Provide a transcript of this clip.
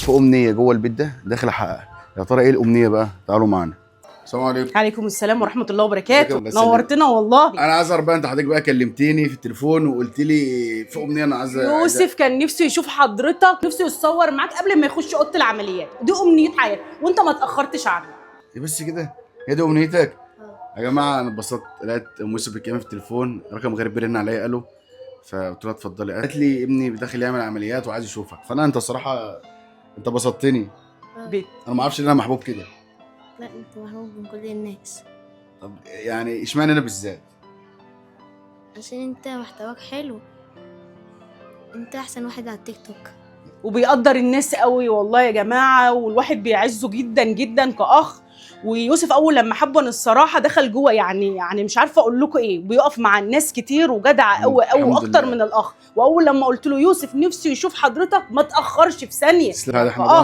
في امنية جوه البيت ده داخل احققها. يا ترى ايه الامنية بقى؟ تعالوا معانا. السلام عليكم. عليكم السلام ورحمة الله وبركاته. الله يسلمك. نورتنا والله. انا عايز اعرف بقى، انت حضرتك بقى كلمتيني في التليفون وقلت لي في امنية انا عايز يوسف كان نفسه يشوف حضرتك، نفسه يتصور معاك قبل ما يخش اوضة العمليات، دي امنية حياته وانت ما تاخرتش عنه. إيه بس كده؟ هي دي امنيتك؟ يا جماعة انا اتبسطت، لقيت ام يوسف بتكلمني في التليفون، رقم غريب بيرن عليا، قالوا، فقلت لها اتفضلي. قالت لي ابني داخل يعمل عمليات وعايز يشوفك. فانا انت صراحة انت بسطتني. بيت. انا ما اعرفش ان انا محبوب كده. لا، انت محبوب من كل الناس. طب يعني اشمعنى انا بالذات؟ عشان انت محتواك حلو، انت احسن واحد على التيك توك. وبيقدر الناس قوي والله يا جماعة، والواحد بيعزه جدا جدا كاخ. ويوسف اول لما حبه انا الصراحة دخل جوه، يعني مش عارفه اقول لكم ايه، بيقف مع الناس كتير وجدع قوي قوي الحمد اكتر لله. من الاخ. واول لما قلت له يوسف نفسي يشوف حضرتك ما تاخرش في ثانية. تسلم. احنا كأخ.